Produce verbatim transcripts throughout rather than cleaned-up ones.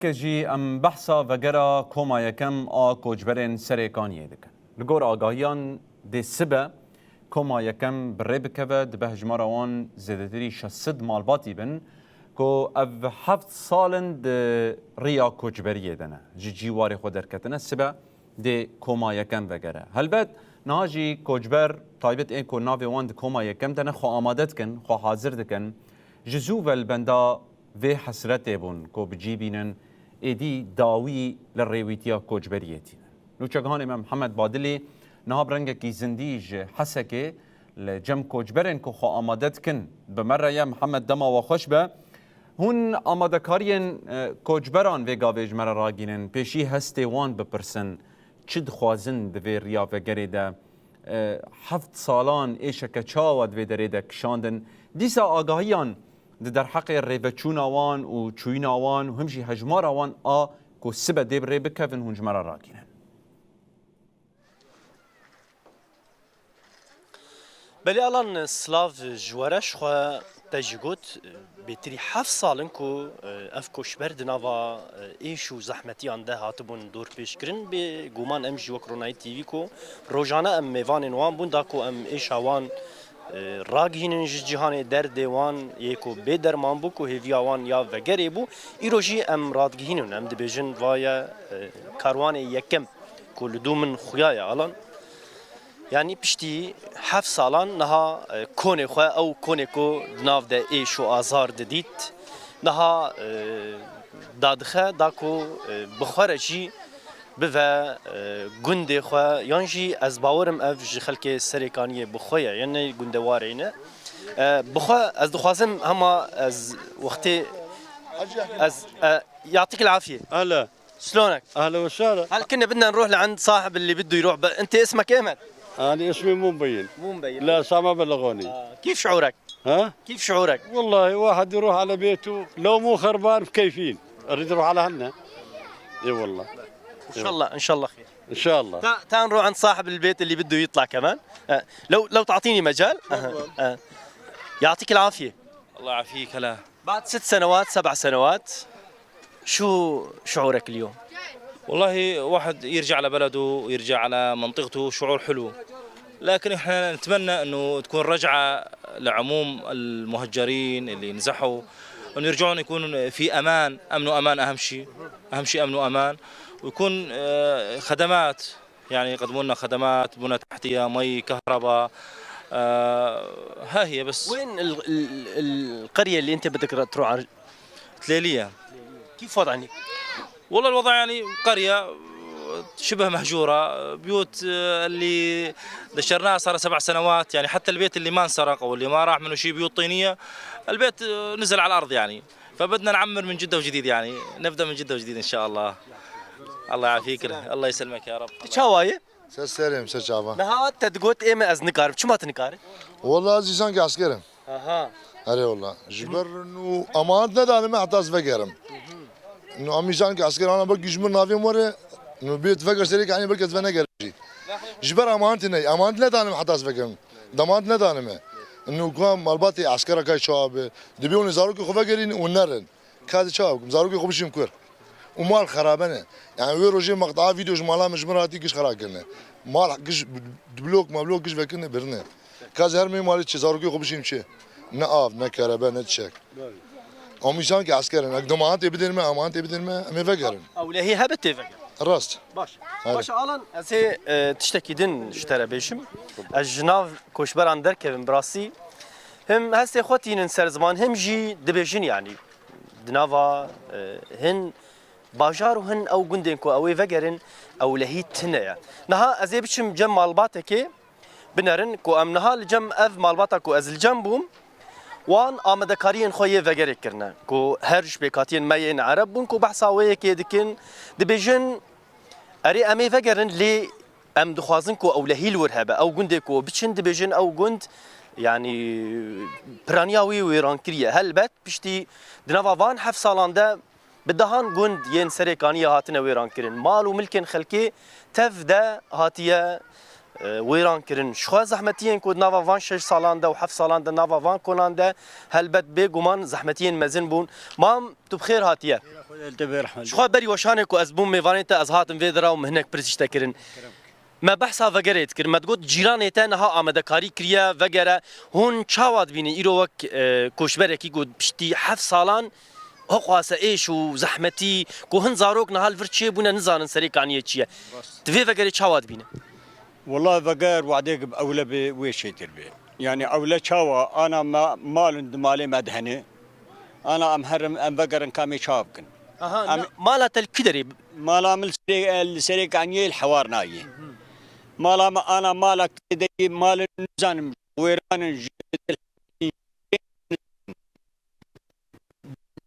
Ke jî em behsa vegera koma yekem a koçberên Serêkaniyê dikin. Li gor agahiyan dê sibe koma yekem bi rê bikeve, dibe hejmara wan zêdetirî şeş sed malbatî bin ku ev heft sal in di riya koçberiyê de ne. Ji cî warê xwe derketine, sibe dê koma yekem vegere. Helbet niha jî koçber, taybet ên ku navê wan di koma yekem de ne, xwe amade dikin, xwe hazir dikin. Ji zû ve li benda vê hesretê bûn ku bi cî bînin, êdî dawî li rêwîtiya koçberiyê tînin. Nûçegihanê me Mihemed Badilî niha bi rengekî zindî ji Hesekê li cem koçberên ku xwe amade dikin bi me re ye. Mihemed, dema we xweş be. Hûn amadekariyên, e, koçberan vê gavê ji me re ragînin, pêşî hestê wan bipirsin, çi dixwazin di vê riya vegerê de? E, heft salan êşeke çawa di vê derê de kişandin? Dîsa agahiyan di derheqê rêveçûna wan û çûyîna wan û him jî hejmara wan a ku sibe dê bi rê bikevin, hûn ji me re rakînin. Belê Alan, silav ji we re, ji xwe te jî got, bêtirî heft sal in ku, e, ev koçber di nava, e, êş û zehmetiyan de hatibûn dorpêçkirin. Bê guman em jî wek Ronahî T V ku rojane em mêvanên wan bûn, da ku em êşa wan, e, ragihînin ji cîhanê, derdê wan yê ku bê derman bû, ku hêviya wan ya vegerê bû, îro jî em radigihînin, em dibêjin, va ye, e, karwanê yekem ku li dû min xuya ye, Alan. Yanî piştî heft salan niha, e, konê xwe, ew konê ku di nav de êş û azar didît, niha, e, dadixe, da ku, e, bi xwe re jî bive, e, gundê xwe, yan jî ez bawerim ev ji xelkê Serêkaniyê bi xwe ye, yan ne gundewarê ne. E, bi xwe ez dixwazim hema ez wextê ez, e, يعطيك العافية. هلا. شلونك؟ اهلا وسهلا. هل كنا بدنا نروح لعند صاحب اللي بده يروح ب... انت اسمك ايمن؟ انا اسمي مبين. مبين. لا، اسامه بلغوني. آه. كيف شعورك؟ ها؟ كيف شعورك؟ والله واحد يروح على بيته، لو مو خربان مكيفين. اريد اروح على هنا. اي والله. ان شاء الله، ان شاء الله خير. ان شاء الله. تا... تا نروح عند صاحب البيت اللي بده يطلع كمان. آه. لو لو تعطيني مجال. آه. آه. يعطيك العافية. الله يعافيك. هلا. بعد ست سنوات، سبع سنوات، شو شعورك اليوم؟ والله واحد يرجع لبلده ويرجع على منطقته شعور حلو، لكن احنا نتمنى انه تكون رجعة لعموم المهجرين اللي نزحوا، انه يرجعون يكون في امان، امن وامان اهم شيء، اهم شيء امن وامان، ويكون، آه، خدمات، يعني يقدموا لنا خدمات، بنى تحتية، مي، كهرباء. آه، ها هي بس. وين ال- ال- ال- القرية اللي انت بدك تروح على؟ تليلية. كيف وضع هناك؟ والله الوضع يعني قرية شبه مهجورة، بيوت، آه، اللي دشرناها صار سبع سنوات، يعني حتى البيت اللي ما انسرق او اللي ما راح منه شيء، بيوت طينية، البيت، آه، نزل على الارض يعني. فبدنا نعمر من جدة وجديد، يعني نبدأ من جدة وجديد إن شاء الله. الله يعافيك. الله يسلمك يا رب. Çawa ye? Ser serê min, ser çava. Niha te digot ê min ez nikarim. Çima tu nikarî? Wala ez îsankî esker im. Aha. Erê wala. Ji ber nû emanet nedanime heta ez vegerim. Nû em îsankî esker ana belkî ji min navê min were. Nû bê tu veger serê kanî belkî ez venegerim jî. Ji ber emanetê ne, emanet nedanime heta ez vegerim. Demand nedanime. Nû ku malbatê eskera kay çawa be. Dibê hûn ê zarokê xwe vegerîn û nerin. Ka ez çawa bikim? Zarokê xwe bişîm kur. Û mal xerabe ne. Yani wê rojê maqta video ji mala min ji min re hatî giş xera kirine. Mal giş, blok mablok giş vekirine birine. Ka ez her mê malê çi, zarokê xwe bişîm çi? Ne av, ne kerebe, ne çek. Em îsankî esker in. Ek demanetê bidin me, emanetê bidin me, em ê vegerin. Ewlehî hebe tê vegerin. Rast. Baş. Hadi. Baş Alan, ez ê, e, tiştekî din ji te re bêjim. Ez ji nav koçberan derkevim bi rastî. Him hestê xwe tînin ser ziman, him jî dibêjin, yanî di nava, e, hin bajar û hin ew gundên ku ew ê vegerin, ewlehî tune ye. Niha ez ê biçim cem malbatekê, binerin ku em niha li cem ev malbata ku ez li cem bûm, wan amadekariyên xwe yê vegerê kirine, ku her ji pêkhatiyên me yên Ereb bûn ku behsa wê yekê dikin, dibêjin, erê, em ê vegerin, lê em dixwazin ku ewlehî li wir hebe. Ew gundê ku biçin, dibêjin ew gund, yanî piraniya wî wêran kiriye. Helbet piştî di nava van heft salan de bi dehan gund yên Serêkaniyê hatine wêrankirin. Mal û milkên xelkê tev de hatiye, e, wêran kirin. Ji xwe zehmetiyên ku di nava van şeş salan de û heft salan de nava van konan de helbet bêguman zehmetiyên mezin bûn. Mam, tu bi xêr hatiye. Xwedê li te be rehmet. Ji xwe berî weşanê ku ez bûm mêvanê te, ez hatim vê dira û min hinek pirs ji te kirin. Me behsa vegerê dikir. Me digot cîranê te niha amadekarî kiriye vegere. Hûn çawa dibînin îro wek, e, koçberekî ku piştî heft salan hoqase êş û zehmetî ku hin zarok niha li vir çêbûne nizanin serê kaniyê çi ye? Rast. Tu vê vegerê çawa dibîne? Wela veger wadê ewle bi wê çêtir bi. Yani ewle çawa ana me malin di malê me dihene. Ana em herin em vegerin kamê çawa bikin. Aha, em na-, mala te li kî derê? Mala min li serê, li serê kaniyê li hewar nayê. Mala me ana mala kê de malin nizanim wêranin ji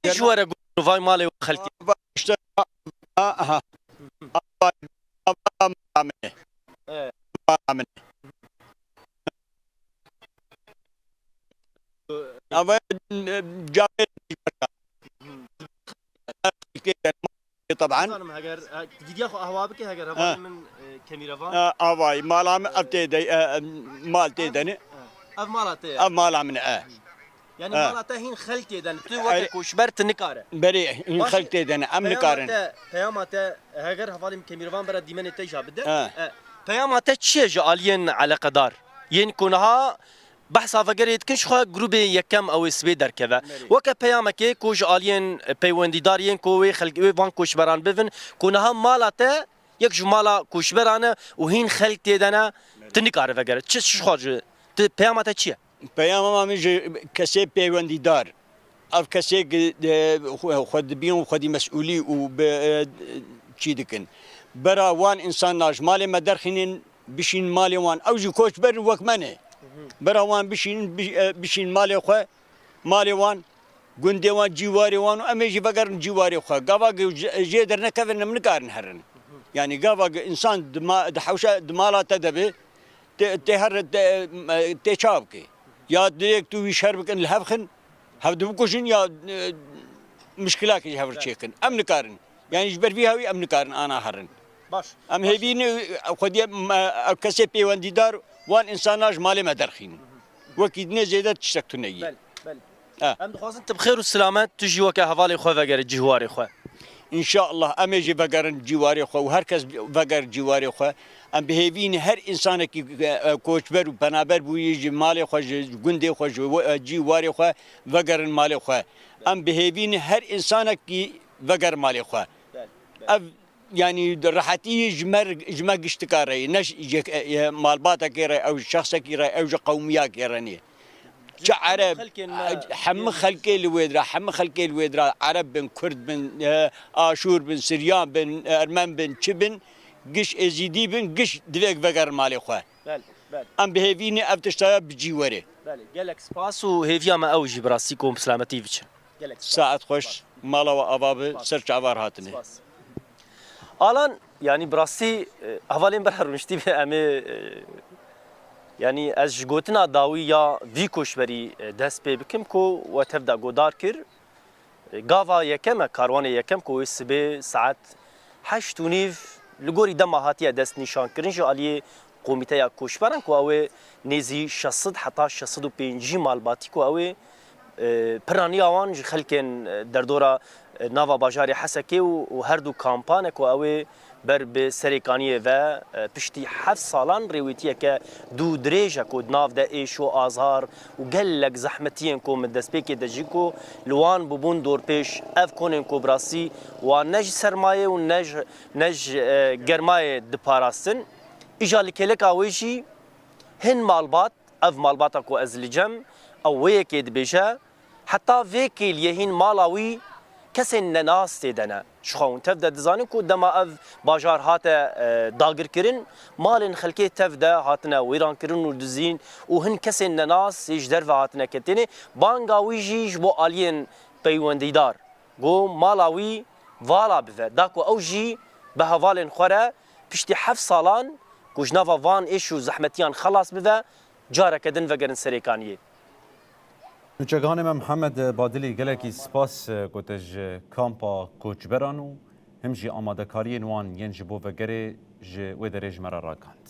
Ji were got vay malê û xelkê. İşte, aha. Mala min e. Evet. Mala min e. Ama, e, camê taban. Zanim heger, e, vîdya xwe ahwa bike heger hevalê min, e, kemîrevan. E, avay, mala min ev tê de, e, e, mal tê de ne. Ev mala te ye. Ev mala min e. Yani mala te hîn xelkê de ne. Tu weke koçber tu nikare. Berê, hîn xelk tê de ne. Em nikarin. Peyama te, peyama te, heger hevalê min kemîrevan bera dîmenê te jî bide. E, peyama te çi ye ji aliyên eleqedar? Yên ku niha behsa vegerê dikin, ji xwe grûbê yekem ew ê sibê derkeve. Weke peyamekê ku ji aliyên peywendîdar yên ku wê xelk, wê van koçberan bivin, ku niha mala te yek ji mala koçberan e û hîn xelk tê de ne, tu nikare vegere. Çi, çi ji xwe ji, tu peyama te çi ye? Peyama min ji kesê peywendîdar. Ev kesê ki, e, xwe, xwe dibîn û xwedî mesûlî û bi, e, çî dikin. Bera wan însanan ji malê me derxînin, bişîn malê wan. Ew jî koçber in wek me ne. Bera wan bişînin, bi-, e, bişîn malê xwe, malê wan, gundê wan, cîwarê wan û em ê jî vegerin cîwarê xwe. Gava ki ji-, jê dernekevin em nikarin herin. Yani gava ki însan di ma-, di hewşa, di mala te de be, tê, tê her, tê, tê çav ke. Ya dirêk tu wî şer bikin li hev xin, hev dibikujin ya, e, mişkilakê ji hev çêkin. Em nikarin. Yani ji ber vî hewî em nikarin ana herin. Baş. Em hêvî ne, xwediyê me, ew kesê pêwendîdar wan însana ji malê me derxînin. Wekî dinê zêde tiştek tune ye. Belê, belê. Em dixwazin tu bi xêr û silamet, tu jî weke hevalê xwe vegere cihwarê xwe. Înşallah em ê jî vegerin cîwarê xwe û her kes veger cîwarê xwe. Em bi hêvî ne her însanekî, e, koçber û penaber bûyî ji malê xwe, ji gundê xwe, ji we-, e, cîwarê xwe vegerin malê xwe. Em bi hêvî ne her însanekî veger malê xwe. Ev, yanî, rehetî ji me, ji me giştika re ye, ne ji, ji, e, malbatekê re, ew ji şexsekî re, ew ji qewmiyakê re niye. Çi Ereb, hemî xelkê li wê dira, hemî xelkê li wê dira, Ereb bin, Kurd bin, e, Aşûr bin, Siryan bin, Ermen bin, çi bin, giş Êzîdî bin, giş divêk vegerin malê xwe. Belê, belê. Em bi hêvî ne ev tiştaya bi cî were. Belê, gelek spas û hêviya me ew jî bi rastî ku bi silametî biçin. Gelek spas. Saet xweş, mala we ava bi, ser çava re hatine. Spas. Alan, yanî bi rastî, e, hevalên ber rûniştî be em ê, e, yanî ez ji gotina dawî ya vî koçberî, e, dest pê bikim ku we tev de godar kir. E, gava yekem e, karwanê yekem ku wê sibê saet heşt û nîv li gorî dema hatiye destnîşankirin ji aliyê Komîteya Koçberan ku ew ê nêzî şeş sed heta şeş sed û pêncî malbatî ku ew ê, e, piraniya wan ji xelkên, e, derdora, e, nava bajarê Hesekê û, û her du kampan e ku ew ê ber bi Serêkaniyê ve, e, piştî heft salan rêwîtiyeke dû dirêj e ku di nav de êş û azar û gelek zehmetiyên ku min destpêkê de jî ku li wan bûbûn dorpêş, ev konên ku bi rastî wan ne ji sermayê û ne ji, ne ji, e, germayê diparastin. Îja li kêleka wê jî hin malbat, ev malbata ku ez li cem, ew wê yekê dibêje, heta vê kêliyê hîn mala wî kesên nenas tê de ne. Ji xwe hûn tev de dizanin ku dema ev bajar hate, e, dagirkirin, malên xelkê tev de hatine wêrankirin û dizîn û hin kesên nenas ê ji derve hatine ketênê. Banga wî jî ji bo aliyên peywendîdar. Got mala wî vala bive, da ku ew jî bi hevalên xwe re piştî heft salan ku ji nava van êş û zehmetiyan xelas bive, careke din vegerin Serêkaniyê. Nûçeganê me Mihemed Badilî, gelekî spas ku te ji kampa koçberan û him jî amadekariyên wan yên ji bo vegerê ji wê derê ji me re ragihand.